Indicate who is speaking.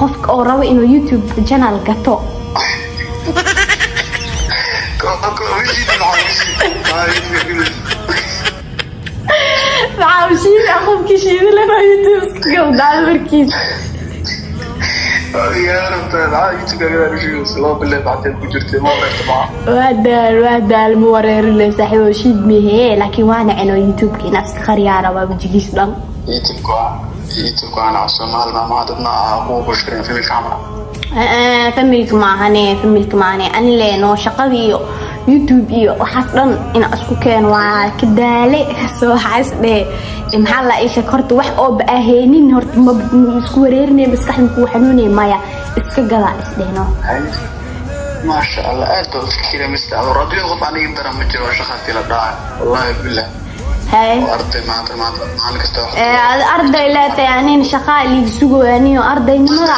Speaker 1: Qofka oo rabo inuu YouTube channel gato.
Speaker 2: Wishiida maxaa wishiida? Maxaa YouTube?
Speaker 1: Maxaa u shiida? Qofkii shiida lema YouTube iska gawdaa markiisa.
Speaker 2: Adiga rabtaa maxaa YouTube kaga wishiida? 2 bilood bacteed ku jirtay, ma wareerta maxaa?
Speaker 1: Waa daal, waa daal, ma wareerile saaxiibo, shiid mehe, laakiin waa nacin oo YouTube-ka inaa iska qariyaa rabaa wejigiis dhan.
Speaker 2: YouTube-ka waa YouTube-ka ana Soomaali maama dadna kuwa bushkarin family-ka camal.
Speaker 1: Family-ka maahane, family-ka maahane, ani leeno shaqadii iyo YouTube iyo waxaas dhan inaa isku keeno waa ka daale. Soo waxaa is dhehe, maxaa la isha, horta wax oo ba-aheynin horta ma isku wareerinay, maskaxda kuu xanuunay, maya, iska gadaa is dhehno.
Speaker 2: Hay, maasha Allah, aad baa u fikira mista adduunka. Qof aniga daran ma jiro shaqatii la dhaca, wallahi billah.
Speaker 1: Hay.
Speaker 2: Oo arday maanta maalin kasta wax
Speaker 1: Arday leetahay, anin shaqaa liig sugo, aniyo ardaynimada.